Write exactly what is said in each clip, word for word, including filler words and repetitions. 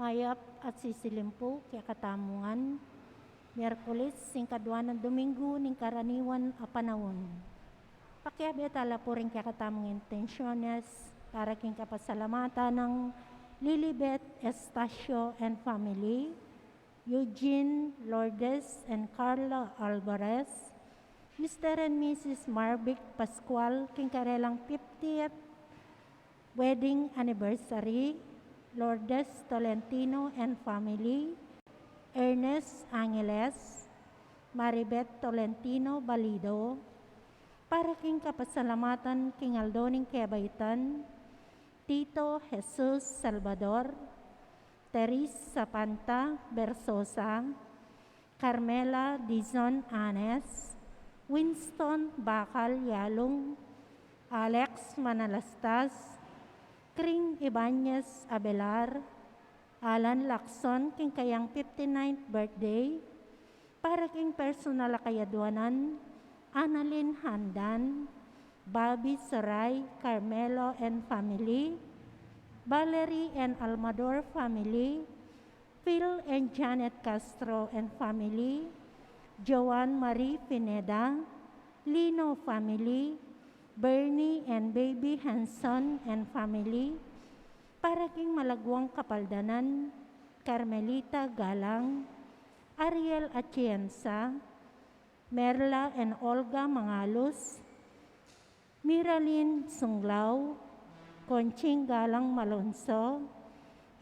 Mayap at sisilimpu kekatamu ngan, Miyerkules, ing kadua nang Dominggu ning karaniwan a panaun. Pakiabe tala pu ring kekatamung intensyones para king kapasalamatan nang Lilibet Estacio and family, Eugene, Lourdes, and Carla Alvarez, Mister and Missus Marvic Pascual, king karelang fiftieth wedding anniversary, Lourdes Tolentino and family, Ernest Angeles, Maribet Tolentino Balido, para king kapasalamatan king aldo ning kebaitan, Tito Jesus Salvador, Teres Sapanta Bersosa, Carmela Dizon Anes, Winston Bacal Yalung, Alex Manalastas, Kring Ibanez Abelar, Alan Lacson, king kayang fifty-ninth birthday, para king personal a kayadwanan, Annalyn Handan, Bobby Soray, Carmelo and family, Valerie and Almador family, Phil and Janet Castro and family, Joan Marie Pineda, Lino family, Bernie and Baby Hanson and family, para king malaguang kapaldanan, Carmelita Galang, Ariel Atienza, Merla and Olga Mangalus, Miralyn Sunglao, Conching Galang Malonzo,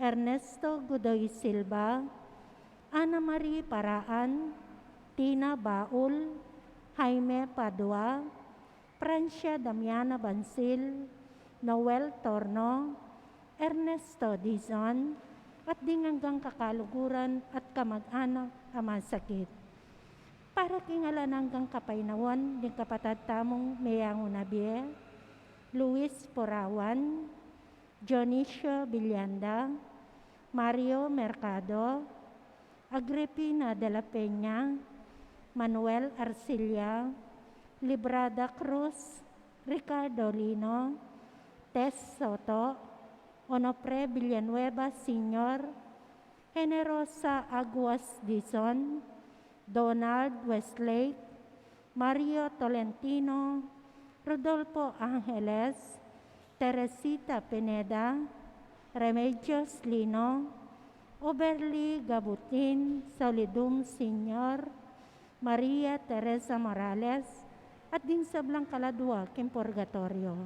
Ernesto Godoy Silva, Ana Marie Paraan, Tina Baul, Jaime Padua, Francia Damiana Bansil, Noel Torno, Ernesto Dizon, at ding anggang kakaluguran at kamag-anak a masakit. Para king alang anggang kapainawan ding kapatad tamung meyangu na bie, Luis Porawan, Dionisio Villanda, Mario Mercado, Agripina de la Peña, Manuel Arcilla, Librada Cruz, Ricardo Lino, Tess Soto, Onofre Villanueva Senior, Generosa Aguas Dizon, Donald Westlake, Mario Tolentino, Rodolfo Angeles, Teresita Pineda, Remedios Lino, Oberly Gabutin, Solidum Senior, Maria Teresa Morales, at ding sablang kaladua king purgatorio.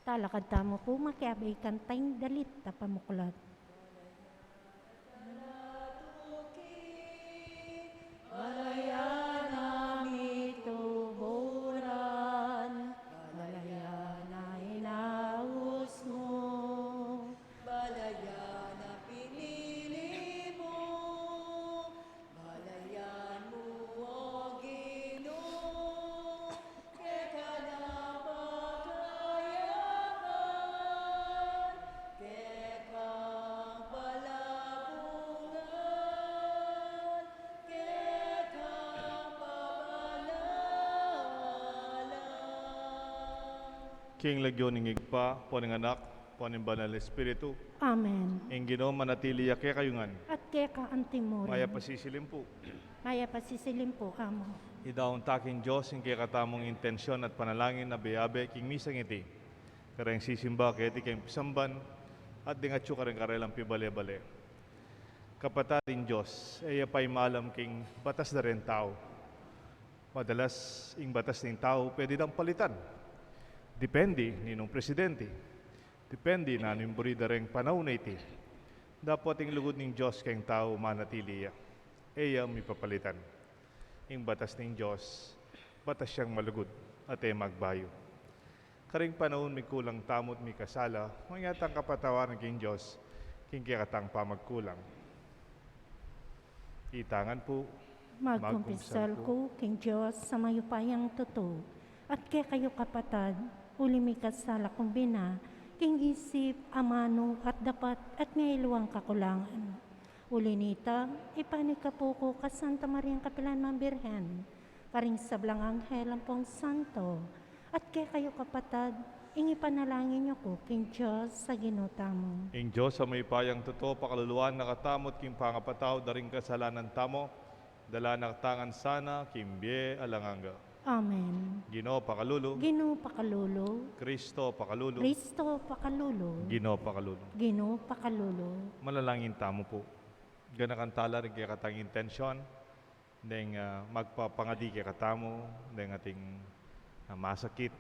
Talakad tamu pu makiabe king kantang dalit a pamuklat. Balayan na mituburan, balayan na inaus mu, balayan na pinili mu, balayan mu, O Ginu, keka na pakayapan, keka palabunan, keka pabanalan. King lagyu ning Ibpa, ampo ning Anak, ampo ning Banal Espiritu. Amen. Ing Ginu manatili ya kekayu ngan. At keka antimurin. Mayap a sisilim pu. Mayap a sisilim pu, Among. Idaun ta king Dios ing kekatamung intensyon at panalangin a beyabe king misang iti, kareng sisimba keti king pisamban, at deng atyu kareng karelang pibale-bale. Kapatad, ing Dios e ya paimalam king batas da reng tau. Madalas, ing batas ning tau pwede dang palitan. Depende ninung presidente. Depende nanu ing buri da reng panaun a iti. Dapot ing lugud ning Dios keng tau manatili ya. E ya mipapalitan. Ing batas ning Dios, batas yang malugud at e magbayu. Karing panaun mikulang tamu't mikasala, manyatang kapatawaran king Dios king kekatang pamagkulang. Itangan pu. Magkumpisal ku king Dios a mayupayang tutu, at kekayu kapatad, uli mikasala kung bina, king isip, amanu, at dapat, at ngailuang kakulangan. Uli nita, ipanikapu ku ka Santa Mariang kapilan mang Birhen, karing sablang anghel ampong santo, at kekayu kapatad, ing ipanalangin yu ku king Dios a Ginu tamu. Ing Dios a mayupayang tutu pakaluluan na katamu at king pangapatawad da ring kasalanan tamu, dala na katamu ngan sana king bie alang angga. Amen. Ginu pakalulu. Ginu pakalulu. Kristo pakalulu. Kristo pakalulu. Ginu pakalulu. Ginu pakalulu. Manalangin tamu pu. Ganakan tala ring kekatang intensyon, deng, ah, magpapangadi kekatamu, deng ating, ah, masakit,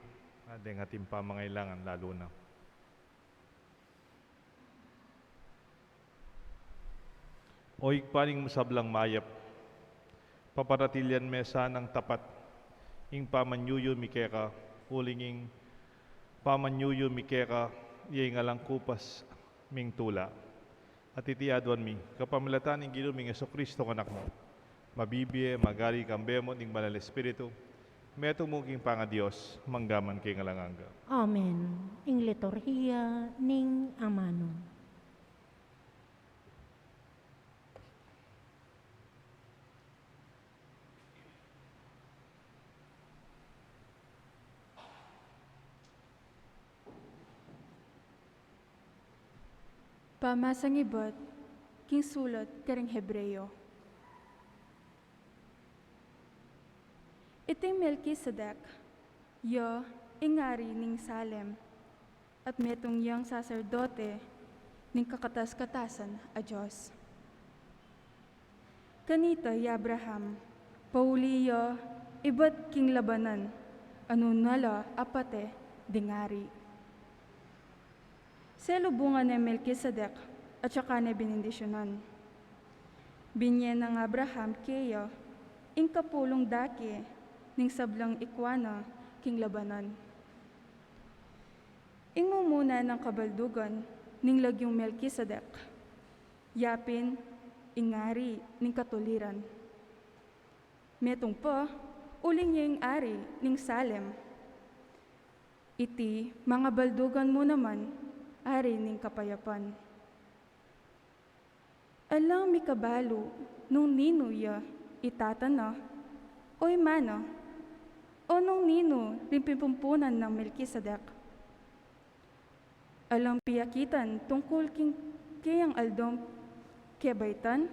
ah, deng ating pamangailangan lalu na. O Ibpa ning sablang mayap, paparatilian me sanang tapat ing pamanyuyu mi keka, uling ing pamanyuyu mi keka, iya ing alang kupas ming tula. At iti aduan mi kapamilatan ning Ginu ming Jesucristo, Anak mu, mabibie, magari, kambe mu at ning Banal Espiritu, metung mu king pangaDios, mangga man king alang angga. Amen. Ing liturhiya ning amanu. Pamasang ibat king sulat kareng Hebreo. Iting Melkisedek, ya ing ari ning Salem, at metung yang saserdote ning kakatas-katasan a Dios. Kanita i Abraham, pauli ya ibat king labanan a nung ala apate ding ari. Selubungan ne Melkisedek at saka ne benendisyunan. Binye nang Abraham keya ing kapulung dake ning sablang ikwa na king labanan. Ing mumuna nang kabaldugan ning lagyung Melkisedek, yapin ing ari ning katuliran. Metung pa, uling ya ing ari ning Salem. Iti mangabaldugan mu naman, ari ning kapayapan. Alang mikabalu nung ninu ya, i tata na, o i ima na, o nung ninu ring pipumpunan nang Melkisedek. Alang piyakitan tungkul king keyang aldong kebaitan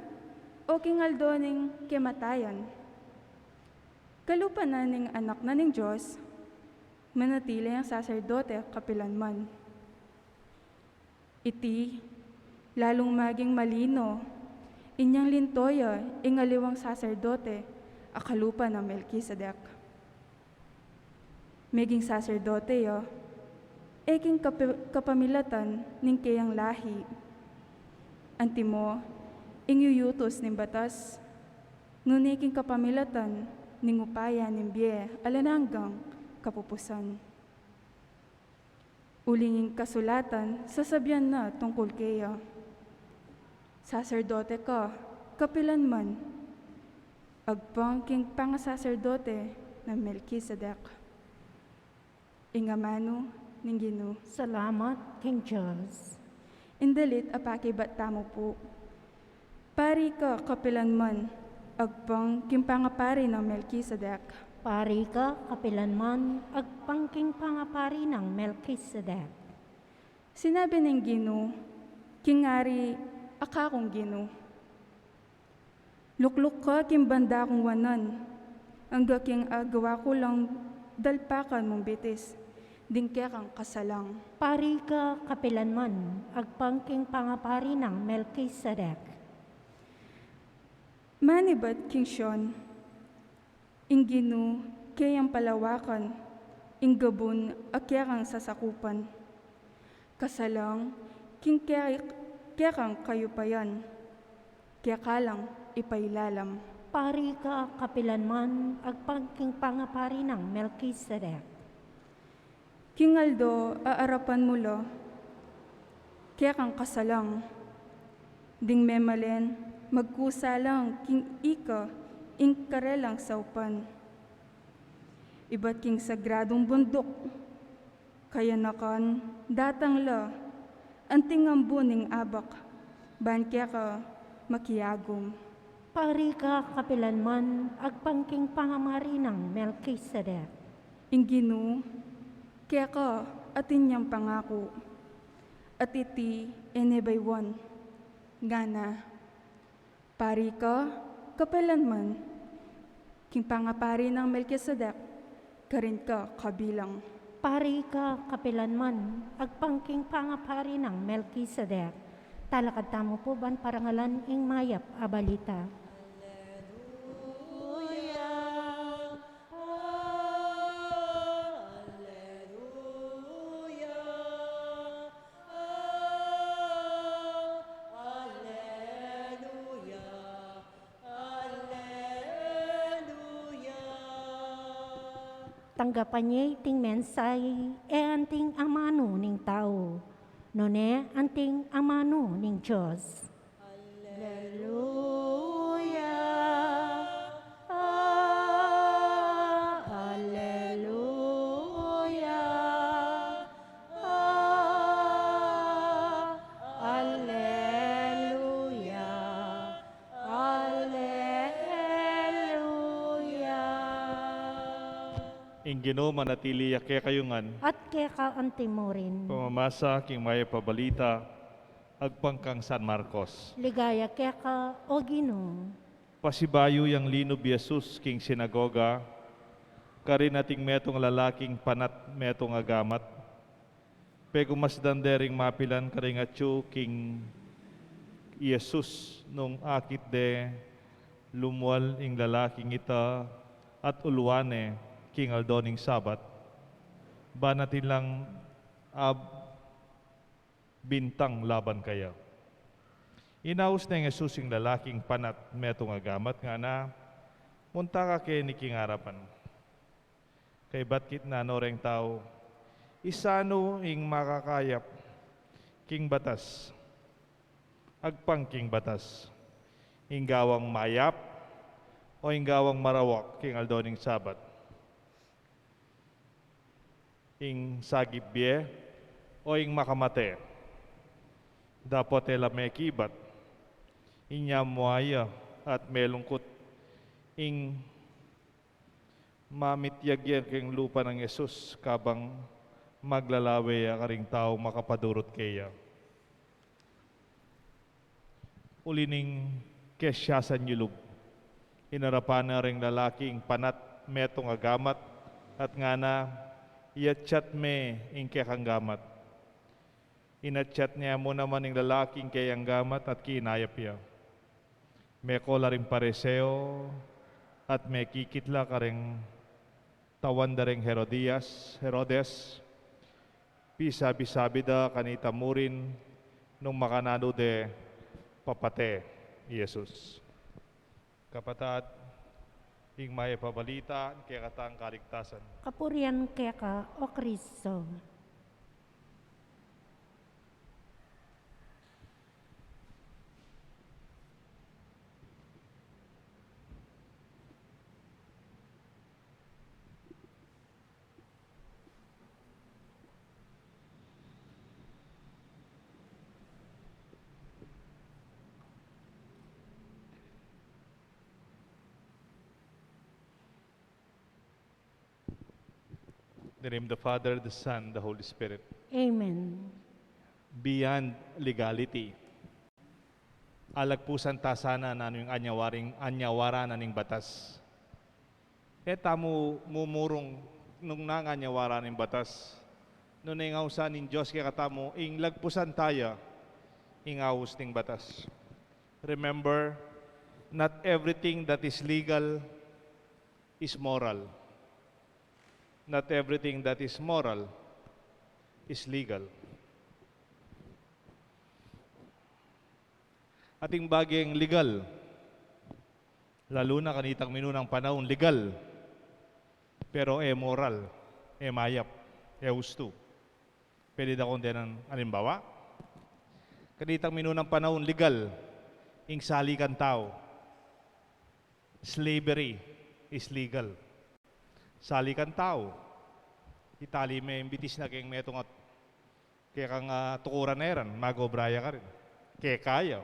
o king aldo ning kematayan. Kalupa na ning Anak na ning Dios, manatili yang saserdote kapilanman. Iti lalung maging malino inyang linto ya ing aliwang saserdote a kalupa nang Melkisedek. Meging saserdote ya e king kape-, kapamilatan ning keyang lahi. Antimo ing yuyutus ning batas, nune king kapamilatan ning upaya ning bie alang anggang kapupusan. Uling ing kasulatan sasabian na tungkul keya, saserdote ka kapilanman, agpang king pangasaserdote nang Melkisedek. Ing amanu ning Ginu. Salamat king Dios. Ing dalit a pakibat tamu pu. Pari ka kapilanman, agpang king pangapari nang Melkisedek. Pari ka kapilanman, agpang king pangapari nang Melkisedek. Sinabi ning Ginu king ari a kakung Ginu, lukluk ka king banda kung wanan, angga king agawa ku lang dalpakan mung bitis ding kekang kasalang. Pari ka kapilanman, agpang king pangapari nang Melkisedek. Manibat king Sion, ing Ginu keyang palawakan, ing gabun a kekang sasakupan. Kasalang king ke-, kekang kayupayan, keka lang ipailalam. Pari ka kapilanman, agpang king pangapari nang Melkisedek. King aldo a arapan mu la, kekang kasalang, ding memalen, magkusa lang king ika ing karelang saupan. Ibat king sagradung bunduk, kayanakan, datang la, anting ambun ning abak, ban keka makiagum. Pari ka kapilanman, agpang king pangamari nang Melkisedek. Ing Ginu, keka atin yang pangaku, at iti e ne baywan, ngana, pari ka kapilanman, king pangapari nang Melkisedek, karin ka kabilang. Pari ka kapilanman, agpang king pangapari nang Melkisedek. Talakad tamu pu ban parangalan ing mayap a balita. Alleluia, alleluia, alleluia. Alleluia. Tanggapan ye iting mensahe, e anting amanu ning tau, nune anting amanu ning Dios. Alleluia, alleluia, alleluia. Alleluia. Ing Ginu manatili ya kekayu ngan. At keka antimurin. Pamamasa king mayap a balita agpang kang San Marcos. Ligaya keka, O Ginu. Pasibayu yang linub i Jesus king sinagoga, karin ating metung lalaking panat metung a gamat. Pegumasdan de ring mapilan karing atyu king i Jesus nung akit de, lumual ing lalaking ita at uluan ne king aldo ning Sabat, ban atin lang ab-, bintang laban kaya. Inaus neng Jesus ing lalaking panat metung a gamat, ngana, munta ka keni king arapan. Kaybat kitnan no reng tau, isanu ing makakayap king batas, agpang king batas, ing gawang mayap o ing gawang marawak king aldo ning Sabat? Ing sagip bie o ing makamate? Dapot e la mekibat, inya mua ya at melungkut ing mamityag ya king lupa nang Jesus kabang maglalawe ya karing taung makapadurut keya. Uli ning kesya sanyulub, inarapan na ring lalaking panat metung a gamat at ngana, iatyat me ing kekang gamat. Inatyat ne mu naman ing lalaking keyang gamat at kinayap ya. Meko la ring Pariseo at mekikit la kareng tawan da reng Herodias, Herodes, Pisabi-sabi da kanita murin nung makananu de papate i Jesus. Kapatad, ing mayap a balita ning kekatang kaligtasan. Kapurian keka, O Kristo. In the name of the Father, the Son, the Holy Spirit. Amen. Beyond legality. Alagpusan ta sana nanu ing anyawaring, anyawara na ning batas. E tamu mumurung nung nanu ing anyawara ning batas. Nune ing ausan ning Dios kekatamu, ing lagpusan ta ya ing aus ning batas. Remember, not everything that is legal is moral. Not everything that is moral is legal. Ating bageng legal, lalu na kanitang minunang panaun, legal, pero e moral, e mayap, e ustu. Pwede da kung denan alimbawa? Kanitang minunang panaun, legal ing salikan tau. Slavery is legal. Salikan tau. Itali me ing bitis na keng metung at kekang, ah, tukuran na iran, mag-obra ya karin. Keka ya.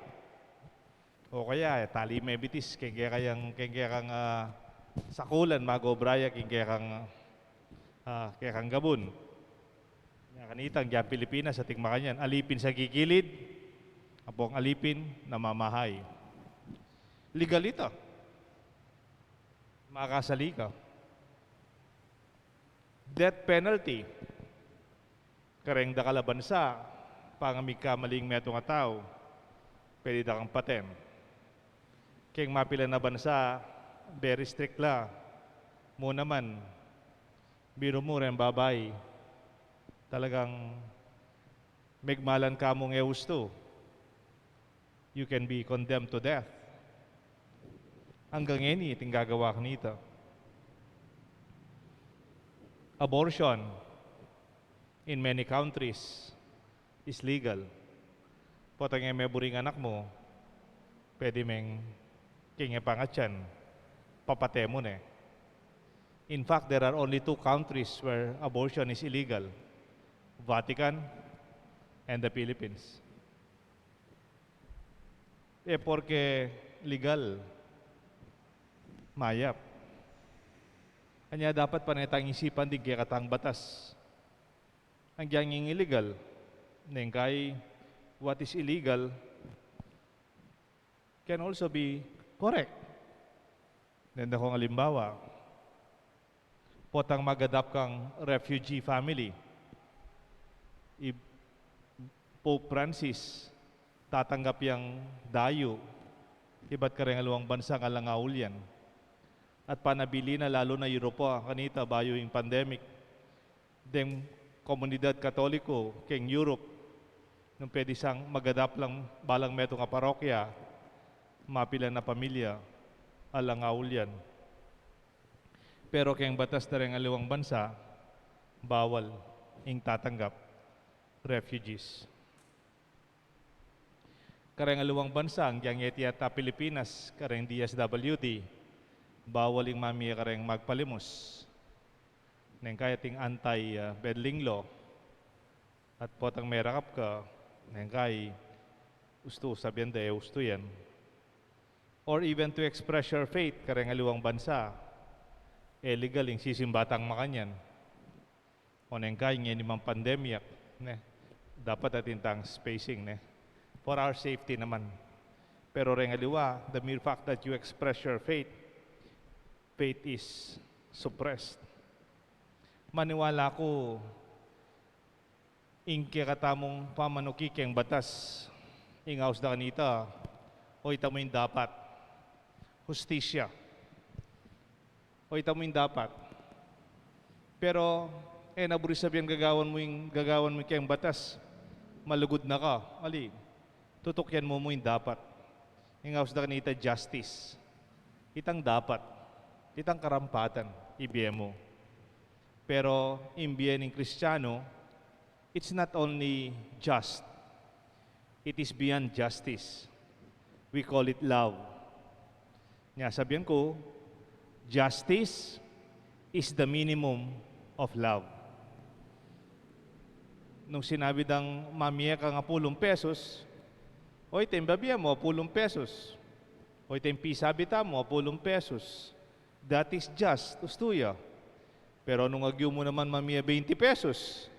O kaya, eh, tali me bitis keng kekayang, keng kekang, ah, sakulan, mag-obra ya keng kekang, ah, kekang gabun. Nya kanita, ing Pilipinas, ating makanyan, alipin sa gigilid, ampong alipin namamahay. Legal ita. Makasali ka. Death penalty. Kareng dakal a bansa, pamigkamali ing metung a tau, pwede da kang paten. Keng mapilan a bansa, very strict la. Mu naman, biru mu reng babai, talagang megmalan ka mung e ustu, you can be condemned to death. Anggang ngeni ating gagawa kanita. Abortion in many countries is legal. Potang e me buri ing anak mu, pwede meng king e pangatian, papate mu ne. In fact, there are only two countries where abortion is illegal, Vatican and the Philippines. E porke legal, mayap. Anya dapat pane tang isipan ding kekatang batas. Anggyang ing illegal, neng kai what is illegal can also be correct. Neng da kung alimbawa, potang mag-adopt kang refugee family, i Pope Francis, tatanggap yang dayu ibat kareng aliwang bansa alang aulyan. At panabilin na lalu na Europa kanita bayu ing pandemic, deng komunidad Katoliko keng Europe, nung pwede sang mag-adopt lang balang metung a parokya, mapilan a pamilya, alang aulyan. Pero keng batas da reng aliwang bansa, bawal ing tatanggap refugees. Kareng aliwang bansa, anggyang e ti yata Pilipinas, kareng D S W D, bawal ing mamie kareng magpalimus. Neng kai ating anti, ah, bedling law, at potang merakap ka, neng kai ustu, sabian da e ustu yan. Or even to express your faith, kareng aliwang bansa, e legal ing sisimba tang makanyan. O neng kai ngeni mang pandemic, ne? Dapat atin tang spacing, ne? For our safety naman. Pero reng aliwa, the mere fact that you express your faith, faith is suppressed. Maniwala ku, ing kekatamung pamanuki keng batas, ing aus da kanita, o ita mu ing dapat. Hustisya. O ita mu ing dapat. Pero, E na buri sabian gagawan mu ing, gagawan mu ing keng batas, malugud na ka. Ali, tutukian mu mu ing dapat. Ing aus da kanita justice. Itang dapat, itang karampatan, ibie mu. Pero ing bie ning Kristiano, it's not only just, it is beyond justice. We call it love. Nya sabian ku, justice is the minimum of love. Nung sinabi dang mamie kang apulung pesos, o ita ing babie mu apulung pesos, o ita ing pisabit mu apulung pesos, that is just, ustu ya. Pero nung agyu mu naman mamie twenty pesos,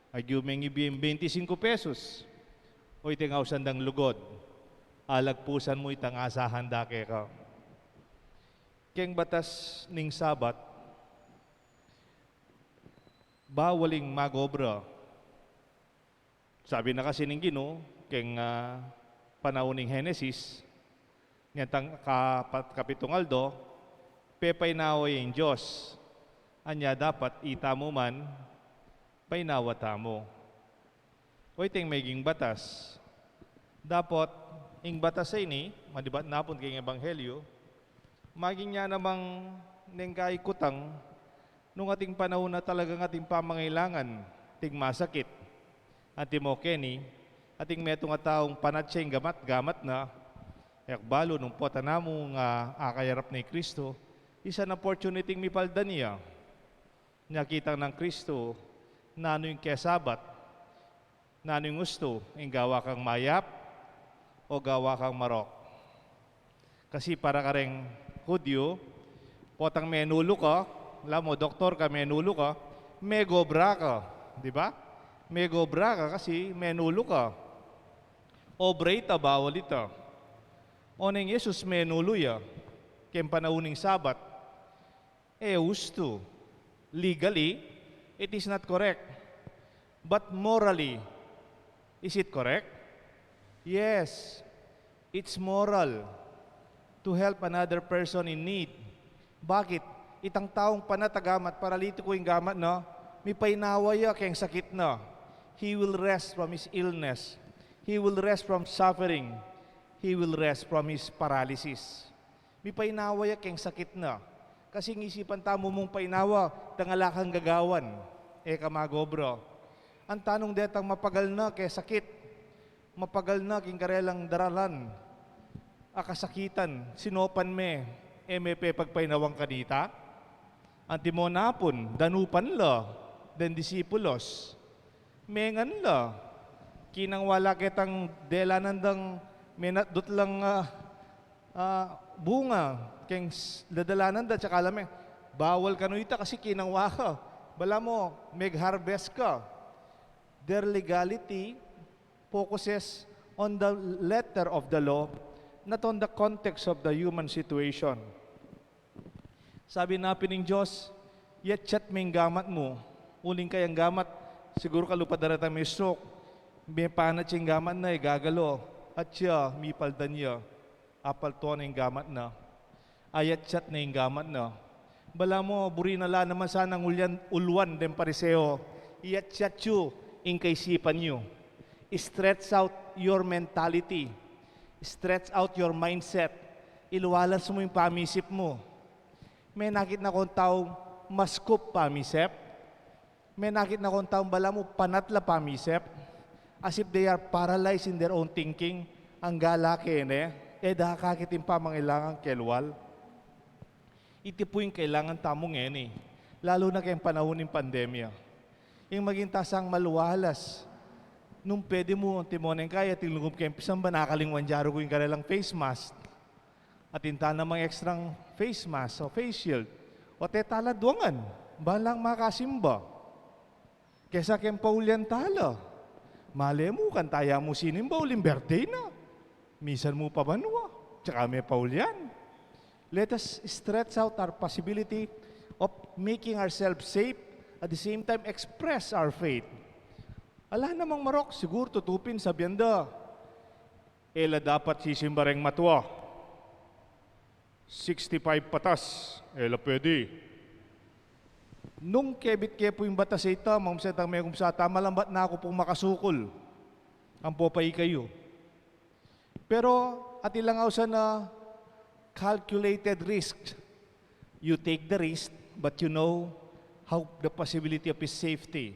agyu meng ibie ing twenty-singko pesos, o ita ing ausan dang lugud, alagpusan mu itang asahan da keka. Keng batas ning Sabat, bawal ing mag-obra. Sabi na kasi ning Ginu, keng, ah, panaun ning Henesis, nya tang kapat-, kapitung aldo, pepainawa ya ing Dios. Anya dapat itamu man, painawa tamu. O ita ing meging batas. Dapot, ing batas a ini, manibat napun keng ebanghelyu, maging nya namang neng kaikutang, nung ating panaun na talagang ating pamangailangan, ating masakit. Antimo keni, ating metung a taung panatsa ing gamat-gamat na, e ku balu nung pota namu nga akayarap ne i Kristo, isan opportunity ing mipaldan ya. Nya kitang nang Kristo, nanu ing kesabat, nanu ing ustu, ing gawa kang mayap, o gawa kang marok. Kasi para kareng Hudyu, potang menulu ka, alam mo, doktor ka, menulu ka, megobra ka, di ba? Megobra ka kasi menulu ka. Obra ita, bawal ita. O neng Jesus menulu ya, keng panaun ning Sabat, e ustu. Legally, it is not correct. But morally, is it correct? Yes, it's moral to help another person in need. Bakit? Itang taung panat a gamat, paralitiku ing gamat na, mipainawa ya keng sakit na. He will rest from his illness. He will rest from suffering. He will rest from his paralysis. Mipainawa ya keng sakit na. Kasi ing isipan tamu mung painawa, dang ala kang gagawan, e ka mag-obra. Antimo nung detang mapagal na keng sakit, mapagal na king karelang daralan a kasakitan, sinopan me, e me pepagpainawan kanita? Antimo napun, danupan la deng disipulos. Mengan la. Kinang wala ketang delanan dang menatdut lang, ah, ah, bunga keng s-, dadalanan da, tsaka la me, bawal kanu ita kasi kinang wa ka. Balamu, meg-harvest ka. Their legality focuses on the letter of the law, not on the context of the human situation. Sabi na pin ning Dios, "Iyatyat me ing gamat mu." Uling kayang gamat, siguru kalupa da retang me-stroke, mepanatsa ing gamat na, e gagalo, at siya, mipaldan ya, apaltuan na ing gamat na. Iyatyat ne ing gamat na. Balamu, buri na la naman sanang ulyan, uluan deng Pariseo, "Iyatyat yu ing kaisipan yu." Stretch out your mentality. Stretch out your mindset. Iluwalas mu ing pamisip mu. Menakit na kong taung maskup pamisip. Menakit na kong taung balamu panat la pamisip. As if they are paralyzed in their own thinking. Angga la kene, e da akakit ing pamangailangan kelual. Iti pu ing kailangan tamu ngeni, lalu na keng panaun ning pandemya. Ing maging ta sang maluwalas. Nung pwede mu, antimo neng kaya, ating lugub keng pisamban, akalingwan dyaru ku ing karelang face mask. Atin ta namang extrang face mask o face shield. O te tala duangan, ban lang makasimba. Kesa keng paulyan tala. Male mu, kanta ya mu sinimba uling birthday na. Misan mu pa banua, tsaka me paulyan. Let us stretch out our possibility of making ourselves safe, at the same time express our faith. Ala namang marok, siguru tutu pin sabian da, "E la dapat sisimba reng matua. Sixty-five patas, e la pwede." Nung kebit ke pu ing batas a ita, maumseta, megumsata, malambat na ku pung makasukul. Ampo pa ikayu. Pero atin lang ausan a calculated risk. You take the risk, but you know how the possibility of its safety.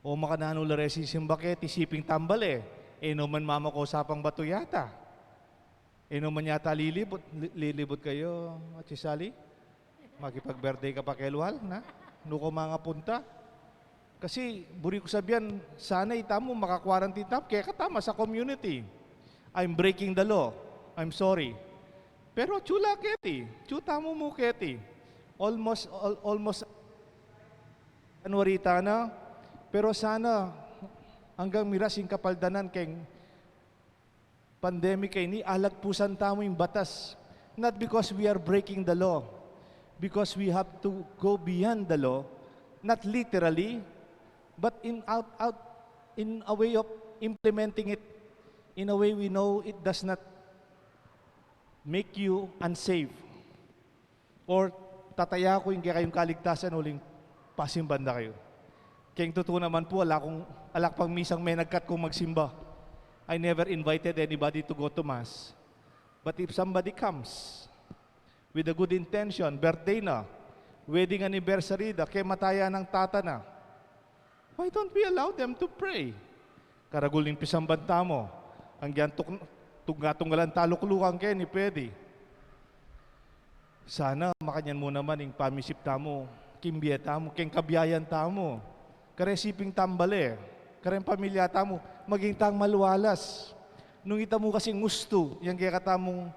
O makananu la reng sisimba keti, siping tambal e. E no man mamakusa pang batu yata. E no man yata lilibut, li-, lilibut kayu, Ate Sally? Makipag-birthday ka pa kay Lual, na? Nu ka mangapunta? Kasi buri ku sabian, sana itamu maka-quarantine tamu, kekatamu as a community. I'm breaking the law. I'm sorry. Pero atsu la keti, atsu tamu mu keti. Almost, al-, almost January tana, pero sana anggang miras ing kapaldanan keng pandemic a ini, alagpusan tamu ing batas. Not because we are breaking the law, because we have to go beyond the law, not literally, but in out, out, in a way of implementing it in a way we know it does not make you unsafe. Or tataya ku ing kekayung kaligtasan uling pasimban da kayu. Keng tutu naman pu, ala kung, ala ku pang misang menagkat kung magsimba. I never invited anybody to go to mass. But if somebody comes with a good intention, birthday na, wedding anniversary da, kematayan nang tata na, why don't we allow them to pray? Karagul ning pisamban tamu, anggang tuk-, tungga-tunggalan taluklukan keni, pwede. Sana makanyan mu naman ing pamisip tamu king bie tamu, keng kabiayan tamu, kareng siping tambal e, kareng pamilya tamu, maging tang malualas. Nung ita mu kasing ustu yang kekatamung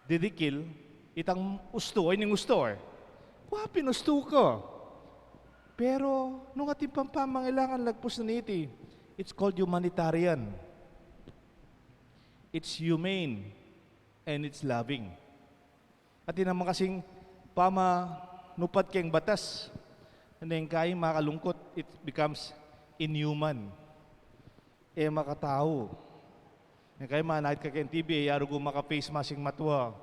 didikil, itang ustu, o ining ustu e. Wa, pinustu ka. Pero nung atin pang pamangailangan lagpus na niti, it's called humanitarian. It's humane and it's loving. Atin naman kasing pamanupad keng batas, neng kai makalungkut, it becomes inhuman. E makatau. Neng kai manakit ka keng T V, e ya rugu maka-face mask ing matwa.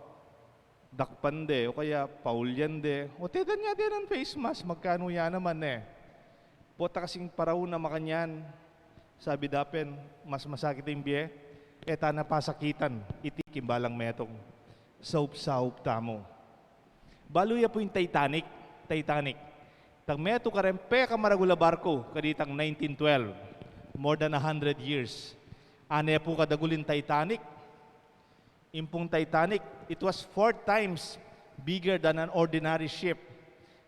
Dakpan de, o kaya paulyan de. O tedan ya de nang face mask, magkanu ya naman e. Pota kasing paraun a makanyan, sabi da pin, mas masakit ing bie, e ta na pasakitan, iti king balang metung. Saup-saup tamu. Balu ya pu ing Titanic, Titanic. Tang metung kareng pekamaragul a barku, kanitang nineteen twelve, more than a hundred years. Ane pu kadagul ing Titanic? Ing pung Titanic, it was four times bigger than an ordinary ship.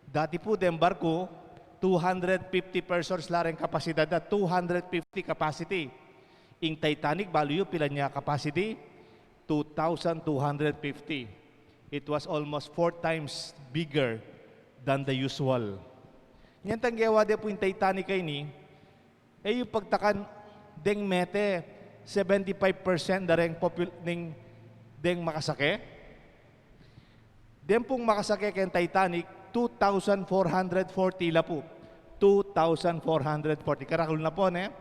Dati pu deng barku, two hundred fifty persons la reng kapasidad da, two hundred fifty capacity. Ing Titanic, balu yu pilan ya capacity? Two thousand two hundred fifty. It was almost four times bigger than the usual. Nyentang gewa de pu ing Titanic a ini, e yu pagtakan, deng mete, seventy-five percent da reng popul-, ning, deng makasake. Deng pung makasake keng Titanic, two thousand four hundred forty la pu. Two thousand four hundred forty. Karagul na pu, ne?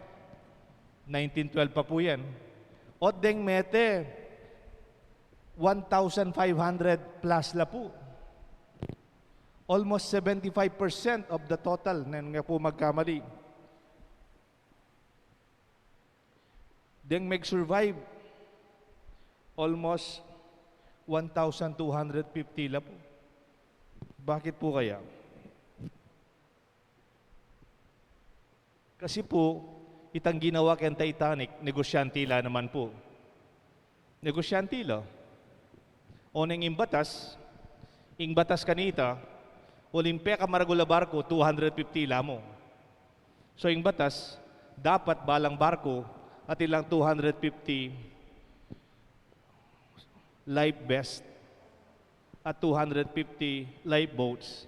Nineteen twelve pa pu yan. Ot deng mete, one thousand five hundred plus la pu. Almost seventy-five percent of the total, nanu nga pu magkamali. Deng meg-survive, almost one thousand two hundred fifty la pu. Bakit pu kaya? Kasi pu, itang ginawa keng Titanic, negosyante la naman pu. Negosyante la. Oneng ing batas, ing batas kanita, uling pekamaragul a barku, two hundred fifty la mu. So, ing batas, dapat balang barku, atin lang two hundred fifty life vest at two hundred fifty lifeboats,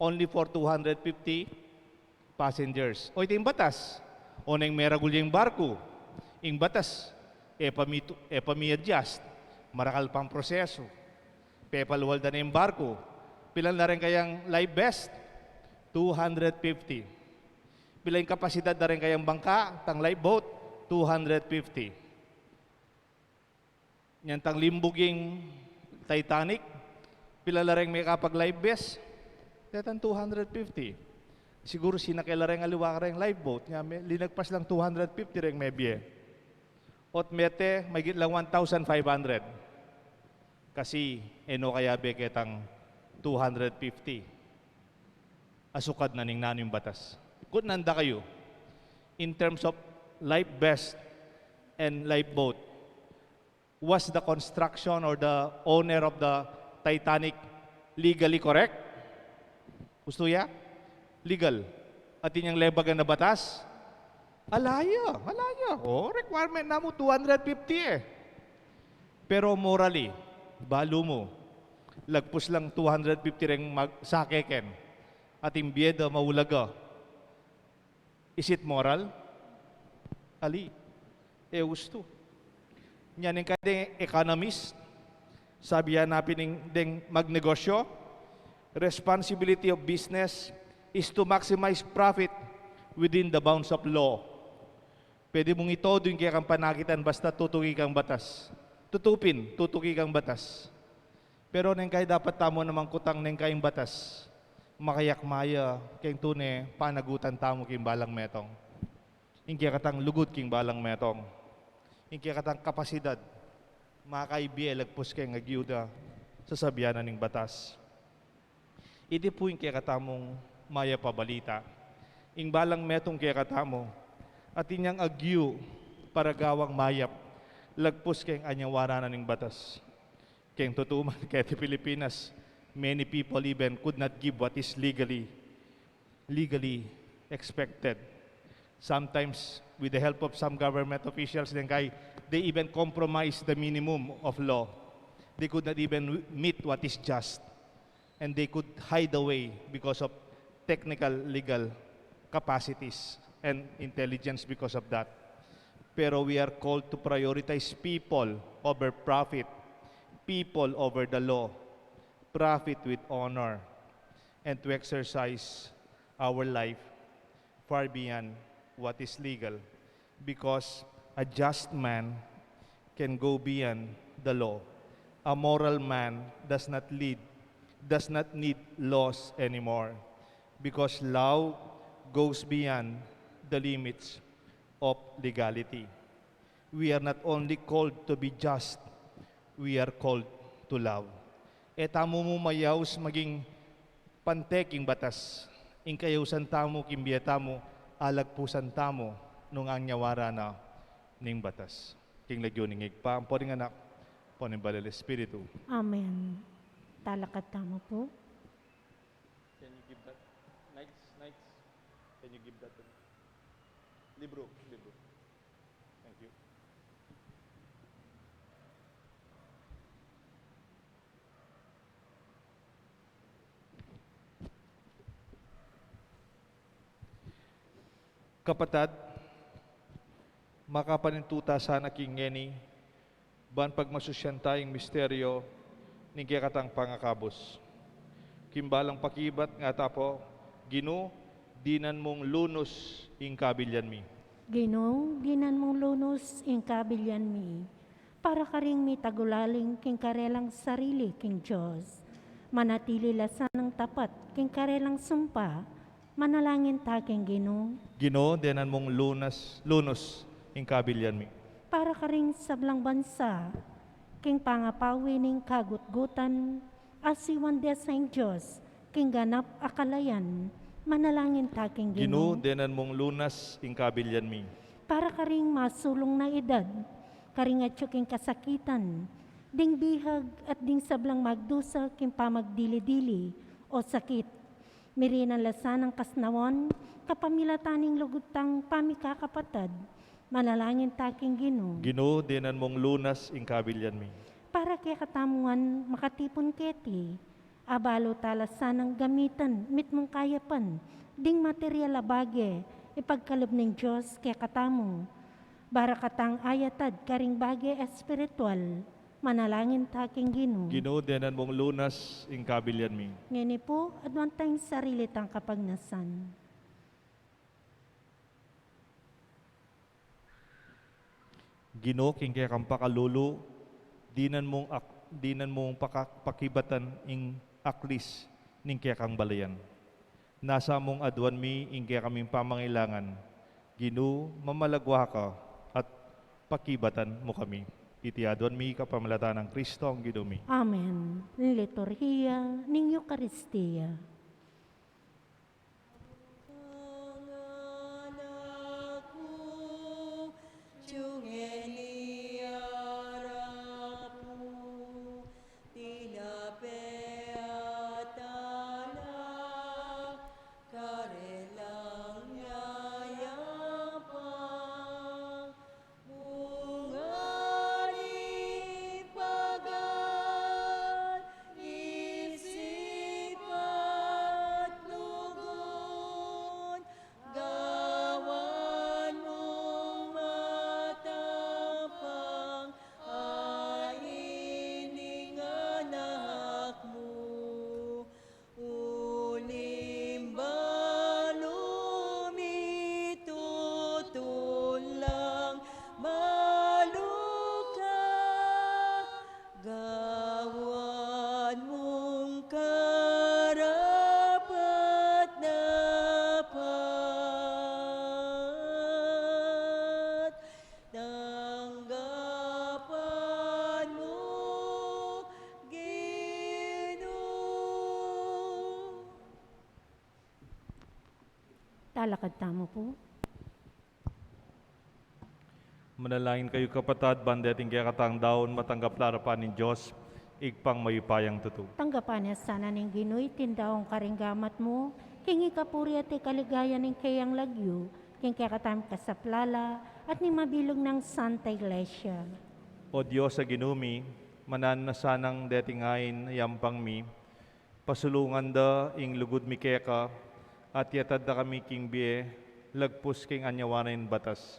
only for two hundred fifty passengers. O, iti ing batas. Oneng meragul ya ing barku, ing batas, e pa mi-, e pa mi-adjust, marakal pang prosesu. Pepalual da ne ing barku. Pilan la reng kayang life vest? Two hundred fifty. Pilan ing kapasidad da reng kayang bangka, tang lifeboat? Two hundred fifty. Nyentang limbug ing Titanic, pilan la reng mekapag-life vest? Detang two hundred fifty. Siguru sinake la reng aliwa kareng lifeboat, nya me-, linagpas lang two hundred fifty reng mebie. Ot mete, mahigit lang one thousand five hundred. Kasi, e no kayabe ketang two hundred fifty. Asukad na ning nanu ing batas. Kutnan da kayu, in terms of life vest and lifeboat, was the construction or the owner of the Titanic legally correct? Ustu ya? Legal. Atin yang lebagan a batas? Ala ya, ala ya. O, requirement na mu two hundred fifty e. Pero morally, balu mu, lagpus lang two hundred fifty reng mag-, sakeken, atin bie da maulaga. Is it moral? Ali. E ustu. Nya ning kaya deng economist, sabi ya na pin ning deng magnegosyo, responsibility of business is to maximize profit within the bounds of law. Pwede mung itodu ing kekang panakitan basta tutuki kang batas. Tutu pin, tutuki kang batas. Pero neng kaya dapat tamu namang kutang neng kayang batas, makayakma ya keng tune panagutan tamu king balang metung. Ing kekatang lugud king balang metung. Ing kekatang kapasidad, makaibie lagpus keng agyuda, sasabian na ning batas. Iti pu ing kekatamung mayap a balita. Ing balang metung kekatamu, atin yang agyu para gawang mayap, lagpus keng anyawara na ning batas. Keng tutu man, keti Pilipinas, many people even could not give what is legally, legally expected. Sometimes, with the help of some government officials, deng kay, they even compromise the minimum of law. They could not even meet what is just. And they could hide away because of technical legal capacities and intelligence because of that. Pero we are called to prioritize people over profit, people over the law, profit with honor, and to exercise our life far beyond what is legal, because a just man can go beyond the law. A moral man does not lead, does not need laws anymore, because love goes beyond the limits of legality. We are not only called to be just, we are called to love. E tamu mu mayaus maging pante king batas, ing kayausan tamu king bie tamu, alagpusan tamu nung anyawara na ning batas. King lagyu ning Ibpa, ampo ning Anak, ampo ning Banal Espiritu. Amen. Talakad tamu pu. Can you give that? Knights, Knights, can you give that to me? Libro, libro. Thank you. Kapatad, makapanintuta sana king ngeni, ban pagmasusyan ta ing misteryo ning kekatang pangakabus. King balang pakibat ngata pu, Ginu, dinan mung lunus ing kabilyan mi. Ginu, dinan mung lunus ing kabilyan mi. Para karing mitagulaling king karelang sarili king Dios, manatili la sanang tapat king karelang sumpa, manalangin ta king Ginu. Ginu, dinan mung lunas, lunus ing kabilyan mi. Para karing sablang bansa, king pangapawi ning kagutgutan, asiwan de sa ing Dios king ganap a kalayan, manalangin ta king Ginu. Ginu, dinan mung lunas ing kabilyan mi. Para karing masulung na edad, karing atyu king kasakitan, ding bihag at ding sablang magdusa king pamagdili-dili o sakit, mirinan la sanang kasnawan kapamilatan ning lugud tang pamikakapatad, manalangin ta king Ginu. Ginu, dinan mung lunas ing kabilyan mi. Para kekatamu ngan makatipun keti, abalu ta la sanang gamitan mitmung kayapan ding material a bage ipagkalub ning Dios kekatamu. Barakatang ayatad karing bage espiritual, manalangin ta king Ginu. Ginu, dinan mung lunas ing kabilyan mi. Ngeni pu, aduan tang sarili tang kapagnasan. Ginu, king kekang pakalulu, dinan mung ak-, dinan mung paka-, pakibatan ing aklis ning kekang balayan. Nasa mung aduan mi ing kekaming pamangailangan, Ginu, mamalagwa ka at pakibatan mu kami. Iti aduan mi kapamilatan nang Kristong Ginu mi. Amen. Liturhiya ning Eukaristia. Panganak mu, tiyungeni arap mu, tinape at alak, karelang yayapang, bunga ning pagal, isip at lugud, gawan mung matapang, a ining anak mu. Uling balu mi tutun lang maluka, gawan mung karapat-dapat, tanggapan mu, Ginu. Talakad tamu pu. Manalangin kayu, kapatad, ban deting kekatang daun matanggap la arapan ning Dios, Ibpang mayupayang tutu. Tanggapan na sana ning Ginu iting daun karing gamat mu, king ikapuri at ikaligayan ning keyang lagyu, king kekatamung kasaplalan, at ning mabilug nang Santa Iglesia. O Dios a Ginu mi, mananu na sanang deting ain a yampang mi, pasulungan da ing lugud mi keka, at yatad da kami king bie, lagpus king anyawan a ning batas.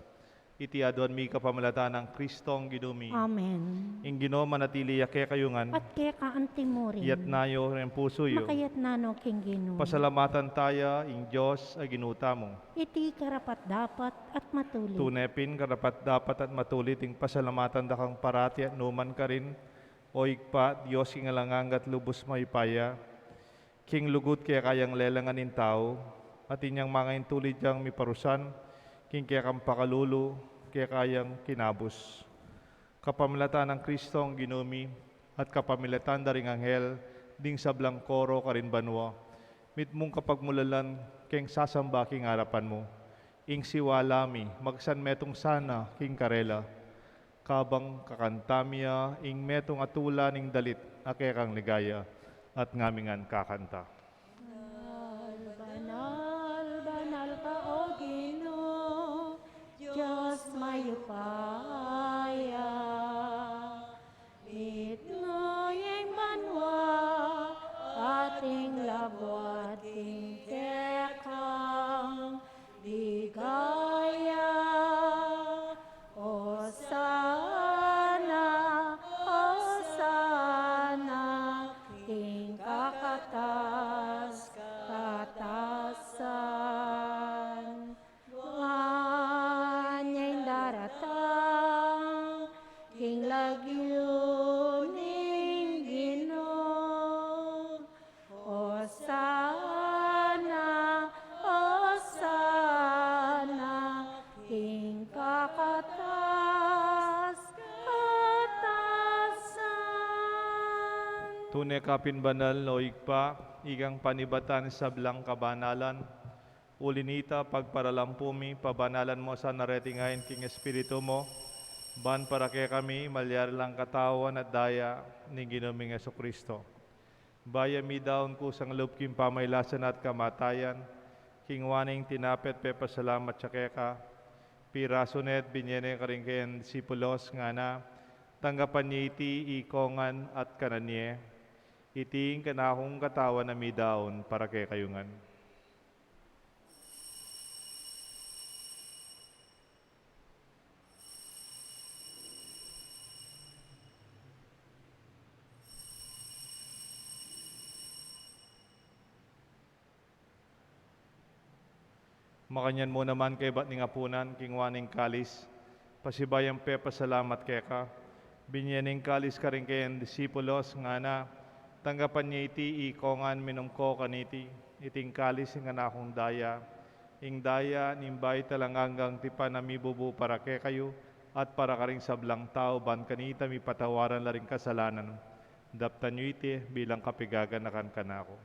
Iti aduan mi kapamilatan nang Kristong Ginu mi. Amen. Ing Ginu manatili ya kekayu ngan. At keka antimurin. Iyatas yu ring pusu yu. Makayatas no king Ginu. Pasalamatan taya ing Dios a Ginu tamu. Iti karapat-dapat at matulid. Tune pin karapat-dapat at matulid ing pasalamatan da kang parati at nukarin man, O Ibpa, Dios king alang angga at lubus mayupaya, king lugud keka yang lelangan ing tau, at inyang manga intulid yang miparusan, king kekang pakalulu, keka yang kinabus. Kapamilatan nang Kristong Ginu mi, at kapamilatan da ring anghel, ding sablang koro karin banua, mitmung kapagmulalan keng sasamba king arapan mu. Ing siwala mi, magsan metung sana king karela. Kabang kakanta mi ya, ing metung a tula ning dalit a kekang ligaya, at ngami ngan kakanta. Banal, banal, banal ka, O Ginu, Dios mayupaya. Mitmu ya ing banua, at ing labuad king kekang ligaya. Osana, Osana, king kakatas-katasan. Nuan ya ing daratang king lagyu ning Ginu. Osana, Osana, king kakatas-katasan. Tune ka pin banal, O Ibpa, ikang panibatan ning sablang kabanalan. Uli na nita, pagparalampu mi, pabanalan mu sana reting ain king Espiritu mu, ban para kekami malyari lang katawan at daya ning Ginu ming Jesucristo. Bayu mi daun kusang lub king pamailasan at kamatayan, kinua ne ing tinape at pepasalamat ya keka, pirasu ne at binye ne karing kayang disipulos, ngana, tanggapan ye iti ikong ngan at kanan ye. Iti ing kanakung katawan a midaun para kekayu ngan. Makanyan mu naman kaybat ning apunan, kinua ne ing kalis, pasibayu yang pepasalamat keka, binye ne ing kalis karing kayang disipulos, ngana, Tanggapan ye iti, ikong ngan, minum ko kaniti, iting kalis ning kanakung daya, ing daya ning bayu at alang anggang tipan a mibubu para kekayu at para karing sablang tau, ban kanita mipatawaran la ring kasalanan. Daptan yu iti bilang kapaganakan kanaku.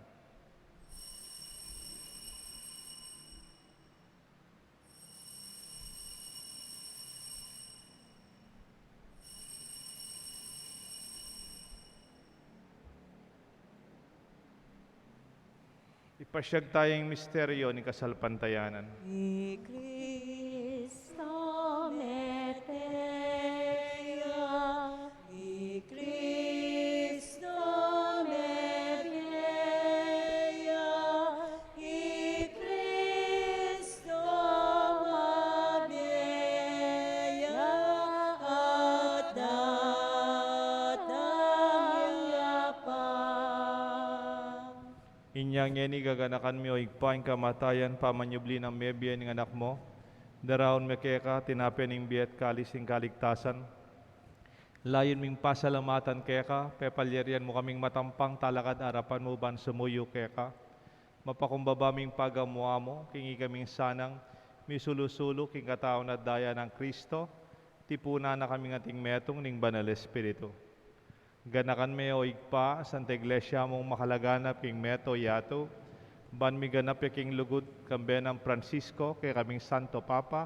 Ipasyag taya ing misteryo ning kasalpantayanan. I Kristo mete ya, i Kristo mete ya, i Kristo mete ya, at datang ya pa. Inya ngeni gaganakan mi, o Ibpa, ing kamatayan pamanyubli nang mebie ning Anak mu. Daraun mi keka tinape ning bie at kalis ning kaligtasan. Layun ming pasalamatan keka, pepalyarian mu kaming matampang talakad king arapan mu ban sumuyu keka. Mapakumbaba ming pagamu-amu king ikaming sanang misulu-sulu king katawan at daya nang Kristo, tipunan na kaming anting metung ning Banal Espiritu. Ganakan me, o Ibpa, Santa Iglesia mung makalaganap king mabilug a yatu, ban miganap ya king lugud, kambe nang Francisco, kekaming Santo Papa,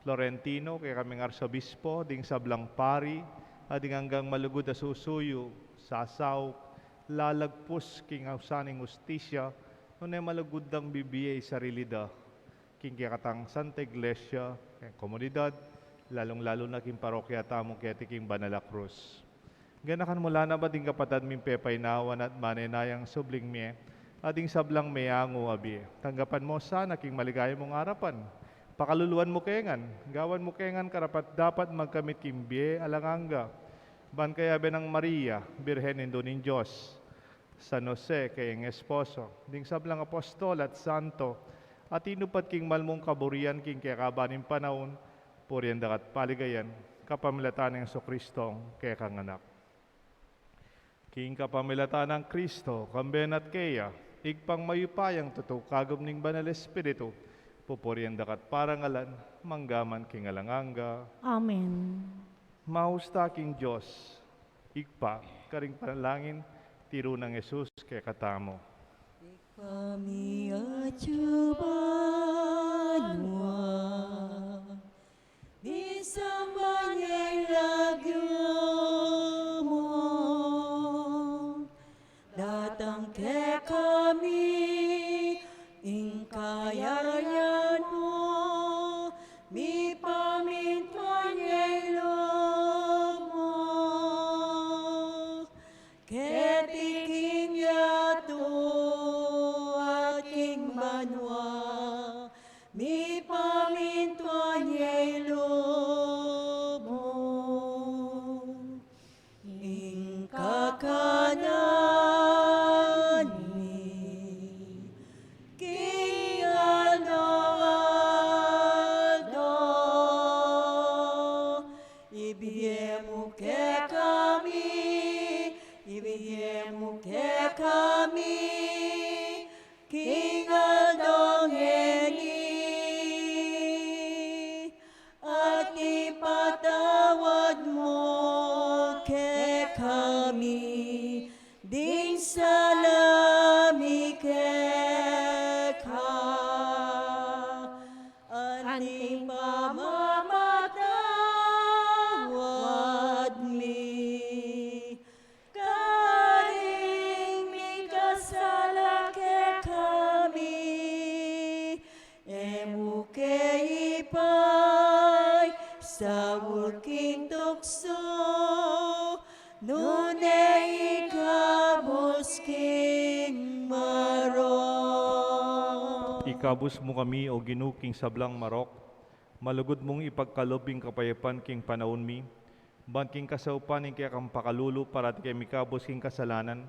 Florentino, kekaming Arsobispo, ding sablang pari, at ding anggang malugud a susuyu, sasaup, lalagpus king ausan ning hustisya, nune malugud dang bibie ing sarili da king kekatang Santa Iglesia, king komunidad, lalung-lalu na king parokya tamu keti king Banal a Krus. Ganakan mu la naman ding kapatad ming pepainawan at manenayang subling mie, at ding sablang meangu a bie. Tanggapan mu sana king maligaya mung arapan. Pakaluluan mu ke ngan, gawan mu ke ngan karapat-dapat magkamit king bie alang angga. Ban kayabe nang Maria, Birhen Indu ning Dios, San Jose, kayang esposo, ding sablang apostol at santo, a tinupad king malmung kaburian king kekaban ning panaun, purian da ka at paligayan, kapamilatan nang Jesucristo, kekang Anak. King kapamilatan nang Kristo, kambe na at keya, Ibpang mayupayang tutu, kagum ning Banal Espiritu, pupurian da ka at parangalan, mangga man king alang angga. Amen. Maus ta king Dios, Ibpa, karing panalangin tiru nang Jesus kekatamu. Ibpa mi atsu ka banua, misamban ya ing lagyu mu, datang kekami ing kayarian mu, mipamintuan ya ing lub mu keti king yatu at king banua, mipamintuan ya ing lub mu. Ing kakanan mi king aldo-aldo, ibie mu kekami, ibie mu kekami king aldo ngeni, at ipatawad mu kekami ding sala mi keka, anti ing pamamatawad mi karing mikasala kekami. E mu ke ipaisaul king tuksu, nune ikabus king marok. Ikabus mu kami, O Ginu, king sablang marok, malugud mung ipagkalub ing kapayapan king panaun mi, ban king kasaupan ning kekang pakalulu parati kami ikabus king kasalanan,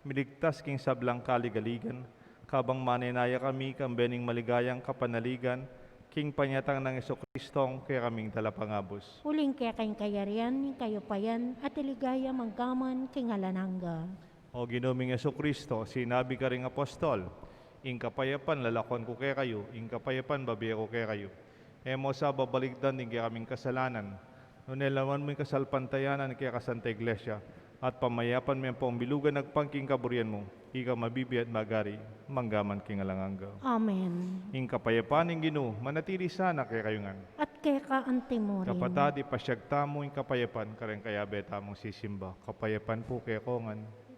miligtas king sablang kaligaligan, kabang manenaya kami kambe ning maligayang kapanaligan king panyatang nang Jesucristong kekaming Talapangabus. Uling keka ing kayarian, ing kayupayan, at ing ligaya mangga man king alang angga. O Ginu ming Jesucristo, sinabi karing apostol, "Ing kapayapan lalakwan ku kekayu, ing kapayapan bibie ku kekayu." E mu sa babalikdan ding kekaming kasalanan, nune lawan mu ing kasalpantayanan ning keka Santa Iglesia, at pamayapan me ampong bilugan agpang king kaburian mu, ika mabibie at magari, mangga man king alang angga. Amen. Ing kapayapan ning Ginu, manatili sana kekayu ngan. At keka antimurin. Kapatad, ipasiag tamu ing kapayapan, kareng kayabe tamung sisimba. Kapayapan pu kekongan.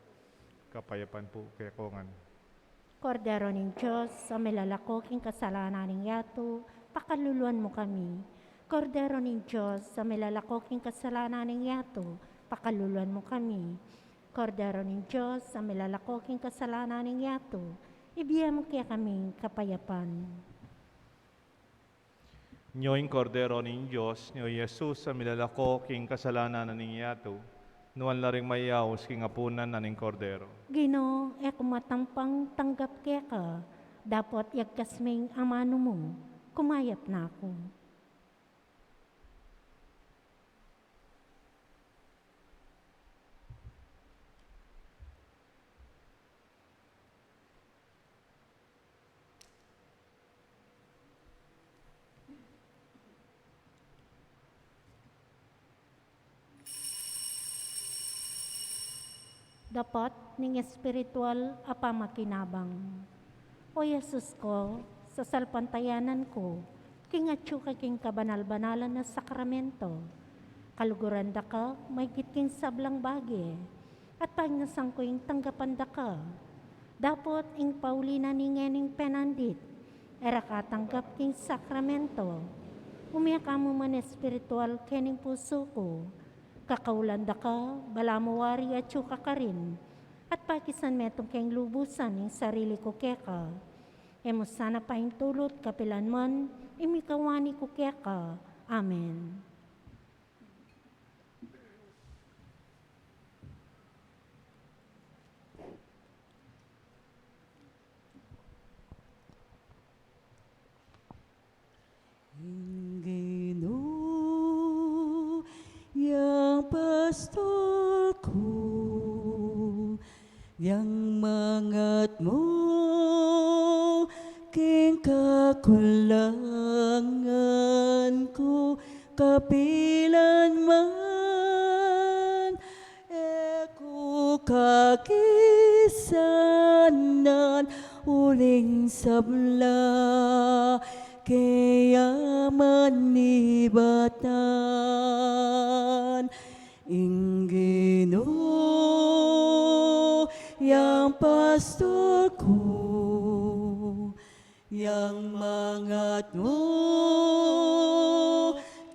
Kapayapan pu kekongan. Kordero ning Dios, a milalako king kasalanan ning yatu, pakaluluan mu kami. Kordero ning Dios, a milalako king kasalanan ning yatu, pakaluluan mu kami. Kordero ning Dios, a milalako king kasalanan ning yatu, ibie mu kekami ing kapayapan. Nyo ing Kordero ning Dios, nyo i Jesus a milalako king kasalanan na ning yatu, nuan la ring mayaus king apunan na ning Kordero. Ginu, e ku matampang tanggap keka, dapot yagkas me ing amanu mu, kumayap na ku. Dapot ning espiritual a pamakinabang. O Jesus ku, sasalpantayanan ku king atyu ka king kabanal-banalan a sakramento. Kaluguran da ka maigit king sablang bage, at pagnasan ku ing tanggapan da ka. Dapot ing pauli na ning ngening penandit, e ra ka tanggap king sakramento. Umia ka mu man espiritual kening pusu ku. Kakaulan da ka, balamu wari atyu ka karin, at pakisan metung keng lubusan ing sarili ku keka. E mu sana paintulut kapilan man ing mikawani ku keka. Amen. Ing Ginu yang pastor ku, yang mangatmu king kakulangan ku kapilan man. E ku kagisanan uling sabla, keya man nibatan. Ing Ginu yang pastor ku, yang mangatmu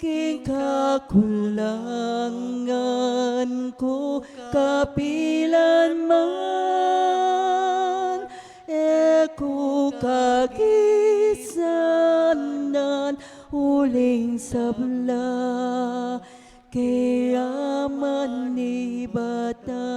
king kakulangan ku kapilan man. E ku kagisanan uling sabla, keya man nibatan.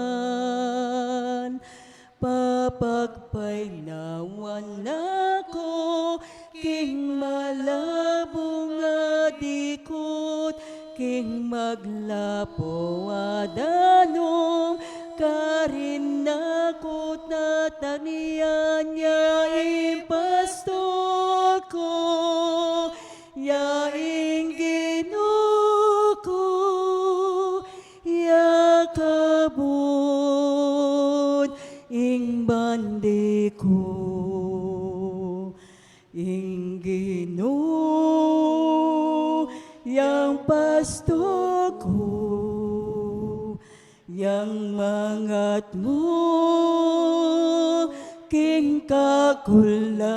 Papagpainawan na ku king malabung a dikut, king maglapu a danum, karin na ku tatanian ya ing pastor ku, ya ing Ginu ku, ya kabud ing bandi ku. Ing Ginu yang pastor ku, yang mangatmu king kakulangan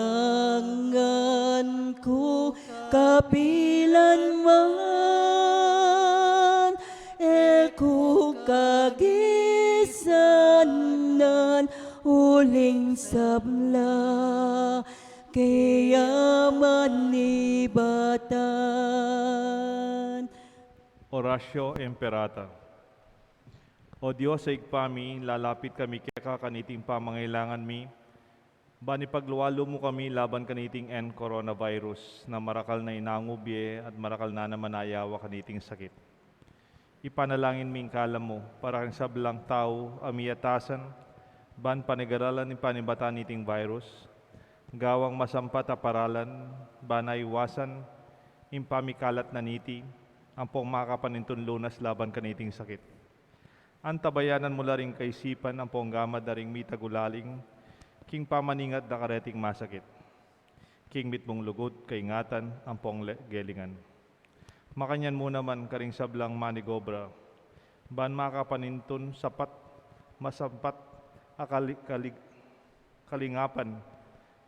ku kapilan man. E ku kagisanan uling sabla, keya man nibatan. Oratio Imperata. O Dios a Ibpa mi, lalapit kami keka kaniting pamangailangan mi, ban ipaglualu mu kami laban kaniting N coronavirus, na marakal na inangub ye at marakal na naman ayawa kaniting sakit. Ipanalangin mi ing kalam mu para king sablang tau a miyatasan, Ban panigaralan ing panibatan niting virus, gawang masampat a paralan, ban aiwasan ing pamikalat na niti, ampong makapanintun lunas laban kaniting sakit. Antabayanan mu la ring kaisipan ampong gamad da ring mitagulaling king pamaningat da kareting masakit, king mitmung lugud, kaingatan ampong le-, gelingan. Makanyan mu naman karing sablang manigobra, ban makapanintun sapat, masampat a kali-, kali-, kalingapan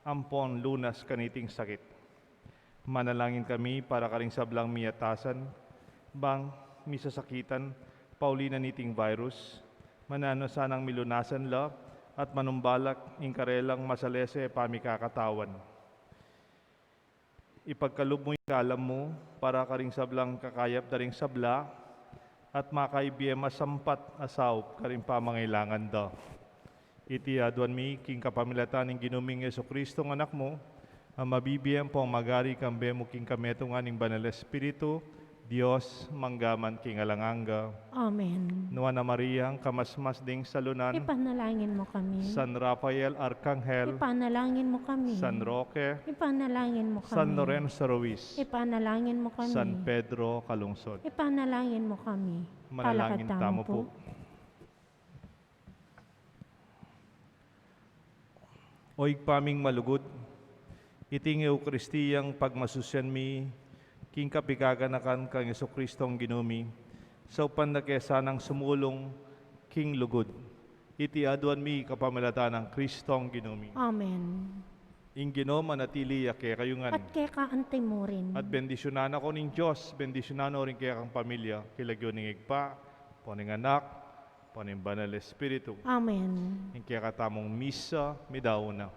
ampong lunas kaniting sakit. Manalangin kami para karing sablang miatasan, bang misasakitan, pauli na niting virus, mananu sanang milunasan la, at manumbalak ing karelang masalese pamikakatawan. Ipagkalub mu ing kalam mu para karing sablang kakayap da ring sabla, at makaibie masampat a saup karing pamangailangan da. Iti aduan mi king kapamilatan ning Ginu ming Jesucristo, Anak mu, a mabibie ampong magari kambe mu king kametungan ning Banal Espiritu, Dios, mangga man king alang angga. Amen. Nuan a Maria, ing kamasmas ding salunan. Ipanalangin mu kami. San Rafael Arkanghel. Ipanalangin mu kami. San Roque. Ipanalangin mu kami. San Lorenzo Ruiz. Ipanalangin mu kami. San Pedro Calungsod. Ipanalangin mu kami. Manalangin tamu pu. O Ibpa ming malugud, iting Eukaristiyang pagmasusian mi king kapikaganakan kang Jesucristong Ginu mi, saupan da ke sanang sumulung king lugud. Iti aduan mi kapamilatan nang Cristong Ginu mi. Amen. Ing Ginu manatili ya kekayu ngan. At keka antimurin. At bendisyunan na ko ning Dios, bendisyunan no ring kekang pamilya, king lagyu ning Ibpa, ampo ning Anak, ampo ning Banal Espiritu. Amen. Ing kekatamung misa, midaun na.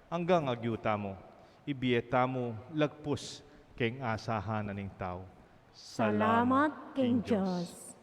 Anggang agyu tamu, ibie tamu lagpus king asahan na ning tau. Salamat king Dios.